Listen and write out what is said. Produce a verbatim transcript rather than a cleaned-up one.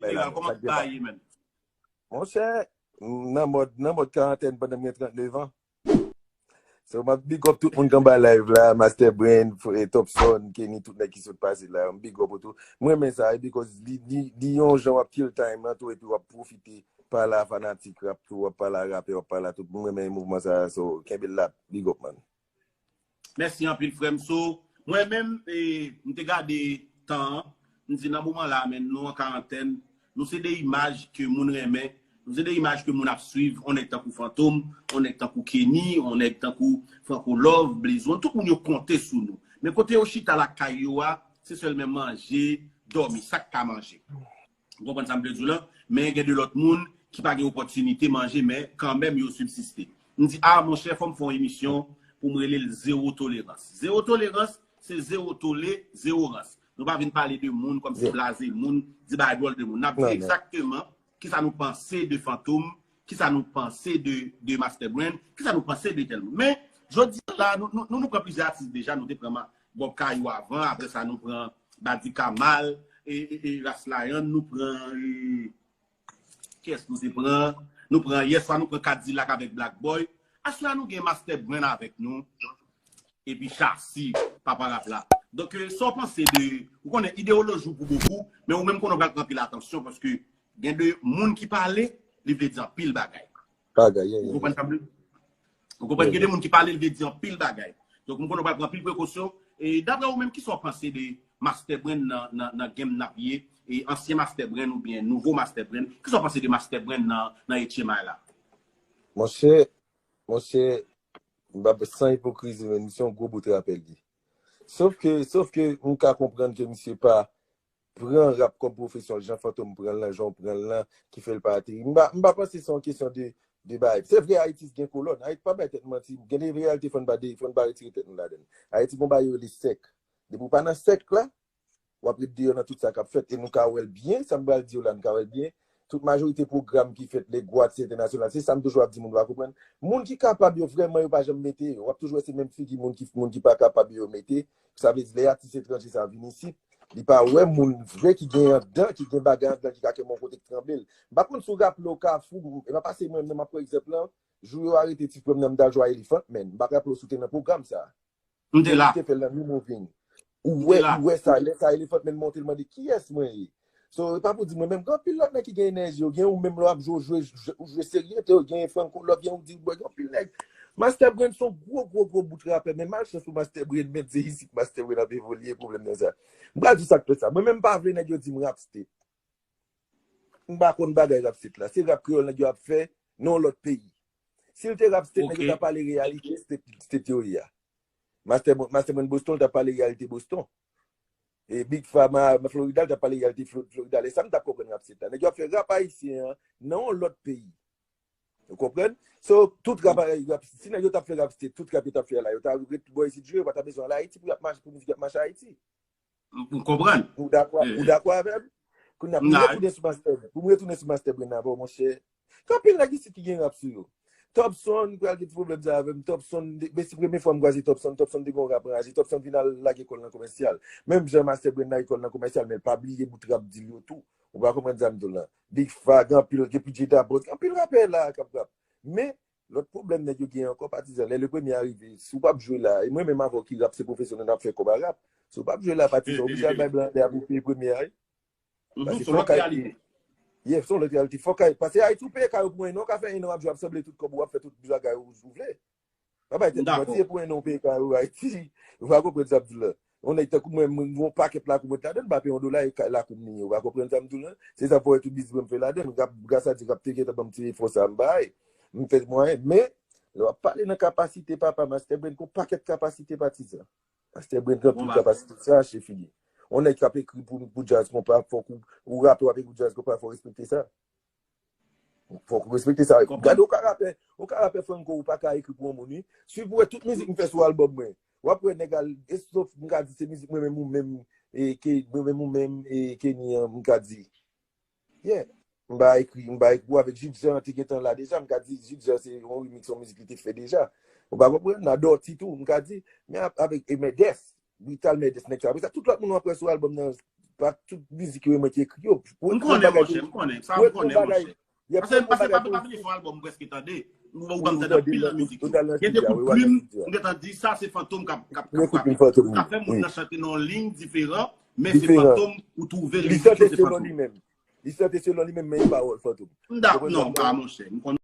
Legal, kòman bagay ye, menm? Monchè, m nan mòd, nan mòd karantèn pandan m gen trannnev an. So, m ap big up tout moun k anba live la, Master Brain, Topson, Kenny, tout nèg ki sot pase la, m big up ou tou. M renmen sa, because li, li, li yon jan w ap kill time nan tou, epi w ap pwofite pale a fanatik rap tou, w ap pale a rapè, w ap pale a tout. M renmen mouvman sa, so, kenbe l la, big up, man. Mèsi anpil, frè m. So, mwen menm, e, m te gade tan an, m di nan moman la, men nou an karantèn, nou se de imaj ke moun renmen, nou se de imaj ke moun ap swiv, on nèg tankou Fantom, on nèg tankou Kenny, on nèg tankou Franco Love, Blaze One, tout moun yo konte sou nou. Men kote yo chita lakay yo a, se sèlman manje, dòmi, sa k ka manje. Ou konprann sa m vle di w lan? Men gen de lòt moun ki pa gen opòtinite manje, men kanmenm yo sibsiste. M di, a, monchè, fò m fè yon emisyon pou m rele l Zewo Tolerans. Zewo tolerans, se zewo tole, zewo rans. Nou pa vin pale de moun kòmsi blaze moun, di bagay dwòl de moun. N ap di egzakteman kisa nou panse de Fantom, kisa nou panse de, de Master Brain, kisa nou panse de tèl moun. Men, jodi a la, nou, nou, nou, nou pran plizyè atis deja, nou te pran Bob Kayou avan, apre sa nou pran Badi Kamal, e, e, e Ras Lion, nou pran, e, kiyès nou te pran? Nou pran, yèswa nou pran Kadilak avèk Black Boy. Aswè a nou gen Master Brain avèk nou. Epi Chasi, papa rap la. Donk, e, sa w panse de, ou konnen ideyoloji w pou bokou, men ou menm konnen w pral pran anpil atansyon, paske gen de moun ki pale, li vle di anpil bagay. Ou konprann sa m vle? Ou konprann, gen de moun ki pale, li vle di anpil bagay. Donk, m konnen w pral pran anpil prekosyon. E daprè ou menm, kisa w panse de Master Brain nan, nan, nan game n ap ye? E ansyen Master Brain oubyen nouvo Master Brain? Kisa w panse de Master Brain nan, nan H M I la? Monchè, monchè, m pa, san ipokrizi, men misye yon gwo bout rapè li. Sof ke, sof ke m ka konprann ke misye pa pran rap kòm pwofesyon, jan Fantom pran l lan, jan w pran l lan, ki fè l pa ateri. M pa, m pa panse se yon kesyon de, de bagay. Se vre, Ayiti gen kolòn. Ayiti, pa bay tèt manti. Gen de reyalite, fò n pa de, fò n pa retire tèt nou ladan l. Ayiti gon bagay yo rele sèk. Depi w pa nan sèk la, w ap ret deyò nan tout sa k ap fèt. E nou ka wè l byen, sa m pral di w la, nou ka wè l byen. Tout majorite pwogram ki fèt, legwa, ti entènasyonal, se sa m toujou ap di moun, w pa konprann. Moun ki kapab yo, vrèman, yo pa janm mete yo. W ap toujou wè se menm figi moun ki, moun ki pa kapab yo, yo mete. Sa vle di, lè atis etranje sa vin isit, li pa wè moun vre ki gen anndan, ki gen bagay anndan, ki ka kenbe yon kote k tranble l. M pa konn si w raple w Kafou, e pa pase mwen menm, m ap pran egzanp lan, jou yo arete ti frè m nan, m t al jwe a Elephant Man. M pa raple w si w te nan pwogram sa. M te la. Li te fè l nan New Moving. Ou wè, ou wè sa, lè sa Elephant Man monte, l mande, "Kiyès mwen ye?" So, e pa pou di mwen menm, gen anpil lòt nèg ki gen enèji yo, gen ou menm lè w ap jwe, ou jwe, jwe, ou jwe serye, te gen Franco Love, gen ou di, bò, gen anpil nèg. Master Brain se yon gwo, gwo, gwo bout rapè, men malchans pou Master Brain, menm se isit Master Brain ap evolye, pwoblèm nan sa. M pral di w sa k fè sa. Mwen menm, m pa vle nèg yo di m rap state. M pa konn bagay rap state la. Se rap kreyòl nèg yo ap fè nan yon lòt peyi. Si l te rap state, nèg yo t ap pale reyalite state, state yo ye a. Master, Master Brain Boston, l t ap pale reyalite Boston. E Big Fama, Florida, l t ap pale reyalite Flo-, Florida. E sa m t ap konprann rap state la. Nèg yo ap fè rap ayisyen an nan yon lòt peyi. Ou konprann? So, tout rap, rap, si nèg yo t ap fè rap state, tout rap yo t ap fè la, yo ta ret bò isit jwe, yo pa ta bezwen al Ayiti pou y ap mache, pou mizik y ap mache Ayiti. M konprann. Ou dakò, ou dakò avè m? Kounye a, pou m retounen sou Master Brain, pou m retounen sou Master Brain nan, bon, monchè, gen anpil nèg isit ki gen rap sou yo. Topson, pral gen ti pwoblèm sa avè m. Topson, men se premye fwa m kwaze Topson. Topson te gen yon rap anraje. Topson vin al lage kò l nan komèsyal. Menm jan Master Brain lage kò l nan komèsyal, men l pa bliye bout rap deal yo tou. Ou pa konprann sa m di w lan. Big Fa, gen anpil, gen P J Dabot, gen anpil rapè la k ap rap. Men, lòt pwoblèm nèg yo gen ankò, patizan, lè le premye a rive, si w p ap jwe la, e mwen menm avè w ki rap se pwofesyonèl, n ap fè kòb a rap. Si w p ap jwe la, patizan, oblije al bay blan dèyè pou peye premye a, wi. Paske fòk ay, yeah, se yon lòt reyalite. Fòk ay, paske Ayiti ou peye kay ou pou en an, ou ka fè en an w ap jwe, w ap sanble tout kòb ou, w ap fè tout bagay ou, ou vle. Pa bay tèt nou manti, e pou en an ou peye kay ou Ayiti. Ou pa konprann sa m di w lan. Yon nèg tankou mwen, mwen, yon pakèt lakou mwen t ladan, m pa peye yon dola, e kay lakou m li ye. Ou pa konprann sa m di w lan? Se sa fè w wè tout biznis mwen m fè ladan. Gras a Dye k ap te gentan ban m ti efò sa m bay. M fè mwayen, men, lè w ap pale nan kapasite, papa, Master Brain, gon pakèt kapasite patizan. Master Brain gen anpil kapasite, se rache figi. Yon nèg k ap ekri pou, pou djaz konpa, fòk ou, ou rapè w ap ekri pou djaz konpa, fò w respekte sa. Fòk ou respekte sa. Gade, ou ka rapè, ou ka rapè Franco, ou pa ka ekri pou yon moun, wi. Si w wè tout mizik m fè sou albòm mwen, w ap wè nèg al, e sof, m ka di, se mizik mwen menm ou menm, e, ke, mwen menm ou menm, e, Kenny an, m ka di. Yeah. M pa ekri, m pa ekri pou avèk Jude Jean te gentan la deja, m ka di Jude Jean se yon remix, yon mizik li te fè deja. Ou pa konprann? Nan Dòti tou, m ka di, men ap-, avèk, e Mendes, Brital Mendes, nèg sa. Apre sa, tout lòt moun w ap wè sou albòm nan, pa tout mizik yo mwen ki ekri yo. M konnen, monchè, m konnen. Sa m konnen, monchè. Paske, paske pa, pa bliye se yon albòm m prèske tande. Ou, ou ban m tande anpil nan mizik yo. Gen de kout plim, m gentan di sa, se Fantom k ap, k ap, k ap frape. Sa fè moun nan chante nan yon liy diferan, men se Fantom ou twouve lirik yo, se Fantom. Li chante selon li menm, men e pawòl Fantom. M dakò, non, pa, monchè. M konn